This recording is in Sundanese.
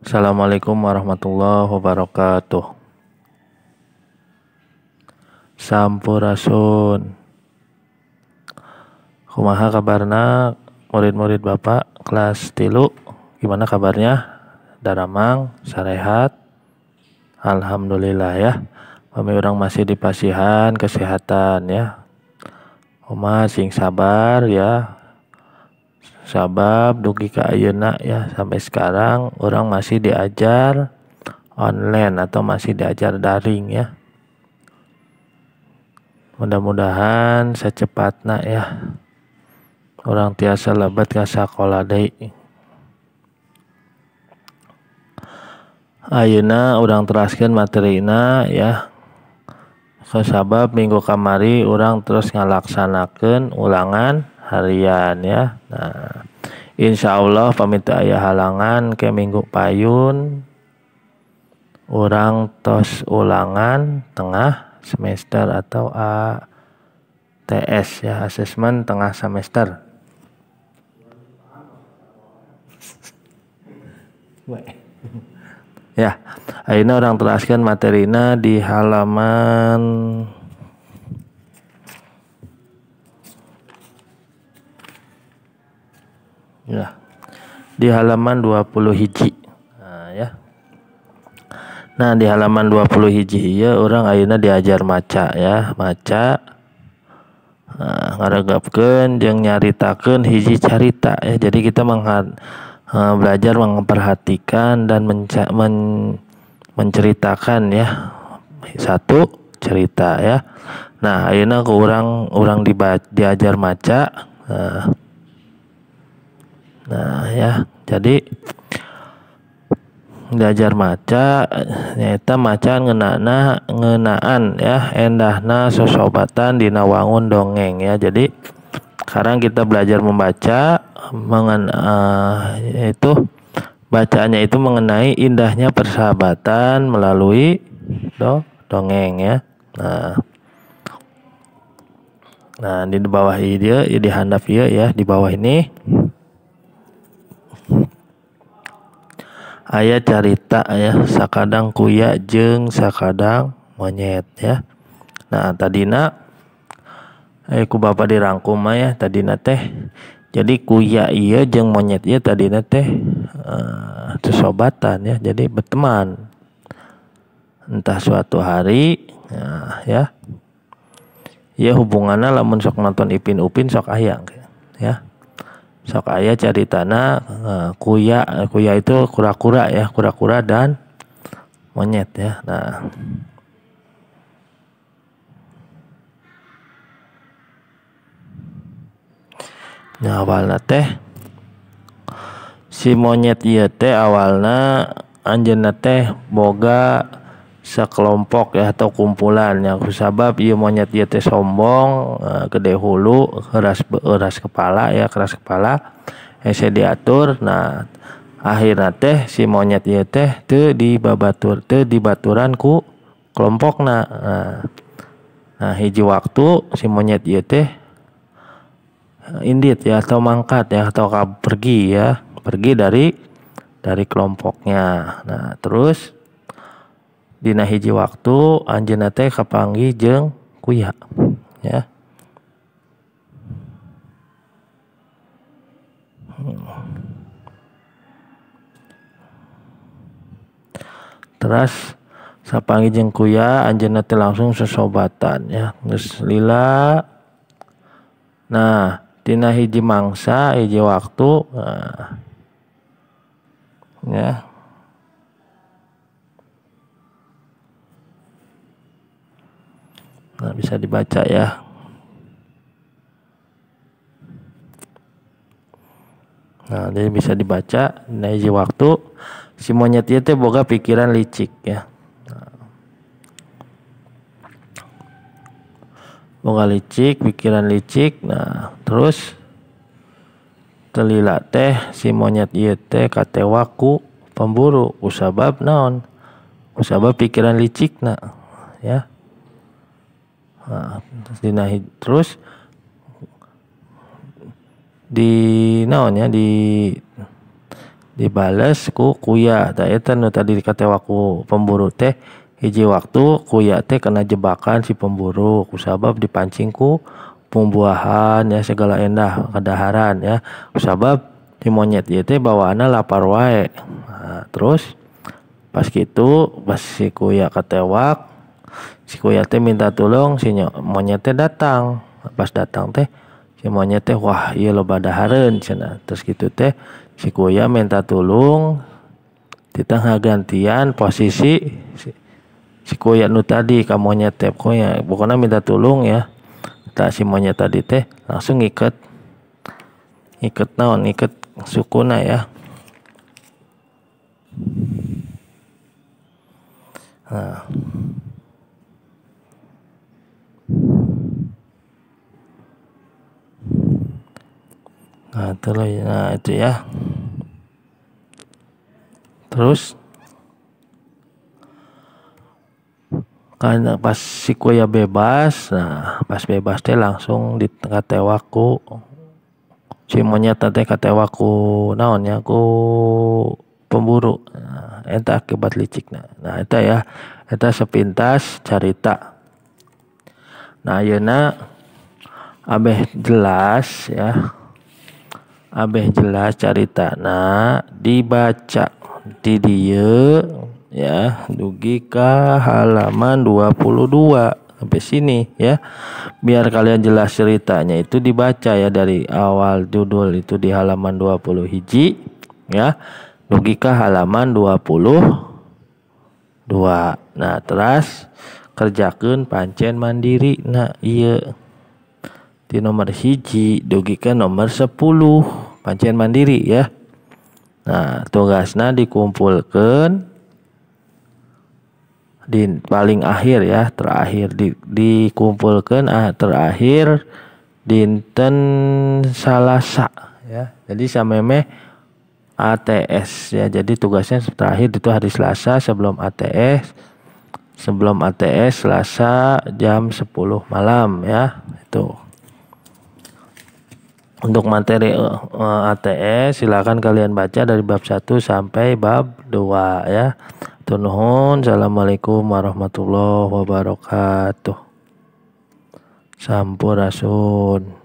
Assalamualaikum warahmatullahi wabarakatuh. Sampurasun. Kumaha kabarna murid-murid Bapak kelas 3? Gimana kabarnya? Daramang, sarehat? Alhamdulillah ya. Kami orang masih di pasihan kesehatan ya. Oma sing sabar ya. Sabab dugi ka ayeuna ya, sampai sekarang orang masih diajar online atau masih diajar daring ya. Mudah-mudahan secepatnya ya orang tiasa lebet ka sakola deui. Ayeuna urang teraskeun materina ya. Sabab minggu kamari urang terus ngalaksanakeun ulangan harian ya. Nah, insya Allah pamit aya halangan ke minggu payun urang tos ulangan tengah semester atau ATS ya, asesmen tengah semester. Ya, ayeuna urang teraskeun materina di halaman ya, di halaman 20 hiji. Nah, ya. Nah, di halaman 20 hiji ieu urang ayeuna diajar maca ya, maca. Nah, ngaregapkeun jeung nyaritakeun hiji carita ya. Jadi kita belajar memperhatikan dan menceritakan ya satu cerita ya. Nah, ayeuna ku urang diajar maca. Nah ya, jadi diajar maca nyaeta maca ngeunaan ya, endahna sosobatan dina wangun dongeng ya. Jadi sekarang kita belajar membaca itu bacaannya itu mengenai indahnya persahabatan melalui dongeng ya. Nah, di bawah ini di handap ieu ya, di bawah ini aya carita ya, sakadang kuya jeung sakadang monyet ya. Nah, tadina ku Bapak dirangkum mah ya, tadina teh. Jadi kuya ieu jeung monyet ieu tadina teh sosobatan ya, jadi berteman. Entah suatu hari nah, ya. Ya hubunganna lamun sok nonton Ipin Upin sok aya ya. Sok aya caritana kuya, kuya itu kura-kura ya, kura-kura dan monyet ya. Nah, awalna teh si monyet ieu teh awalna anjeunna teh boga sekelompok ya atau kumpulan ya. Kusabab ieu monyet ieu teh sombong, gede hulu, keras kepala ya, keras kepala hese diatur. Nah, akhirna teh si monyet ieu teh teu dibabatur, teu dibaturan ku kelompokna. Nah, hiji waktu si monyet ieu teh indit ya atau mangkat ya atau pergi ya, pergi dari kelompoknya. Nah, terus dina hiji waktu anjeunna teh kapanggih jeung kuya ya. Terus sapanggih jeung kuya anjeunna teh langsung sosobatan ya, geus lila. Nah, dina hiji mangsa hiji waktu nah, ya. Nah, bisa dibaca ya. Nah, jadi bisa dibaca. Nah, hiji waktu si monyet ieu teh boga pikiran licik ya. Nah, boga licik, pikiran licik. Nah, terus telila teh si monyet ieu teh katewa ku pemburu kusabab naon? Kusabab pikiran licikna ya. Nah, terus di naon ya, di Dibales ku kuya. Tah eta nu tadi dikatewak ku pemburu teh hiji waktu kuya teh kena jebakan si pemburu kusabab dipancing ku pembuahan ya segala endah kadaharan ya. Kusabab si monyet ieu teh bawaanna lapar wae. Nah, terus pas gitu pas si kuya katewak, si kuya teh minta tolong, si monyet teh datang. Pas datang teh si monyet teh wah ieu loba dahareun cenah. Terus gitu teh si kuya minta tolong titah ngagantian posisi si kuya nu tadi ka monyet teh, pokoknya pokoknya minta tolong ya. Tah si monyet tadi teh langsung ngiket naon, ngiket sukuna ya. Nah. Nah, itu ya. Terus karena pas si kuya bebas, nah pas bebas teh langsung dikatewak ku si monyet teh katewak ku naon ya, ku pemburu. Nah, eta akibat licikna. Nah, eta ya, eta sepintas carita. Nah, ayeuna abeh jelas ya. Abeh jelas caritana dibaca di dieu ya dugi ka halaman 22 sampai sini ya. Biar kalian jelas ceritanya itu dibaca ya dari awal judul itu di halaman 20 hiji ya dugi ka halaman 22. Nah, terus kerjakeun pancen mandiri. Nah, ieu di nomor 1 dugi ka nomor 10 pancen mandiri ya. Nah, tugasna dikumpulkan di paling akhir ya, terakhir dikumpulkan terakhir dinten Salasa ya. Jadi samemeh ATS ya. Jadi tugasnya terakhir itu hari Selasa sebelum ATS. Sebelum ATS Selasa jam 10 malam ya. Itu. Untuk materi ATS silakan kalian baca dari bab 1 sampai bab 2 ya. Nuhun, assalamualaikum warahmatullahi wabarakatuh. Sampurasun.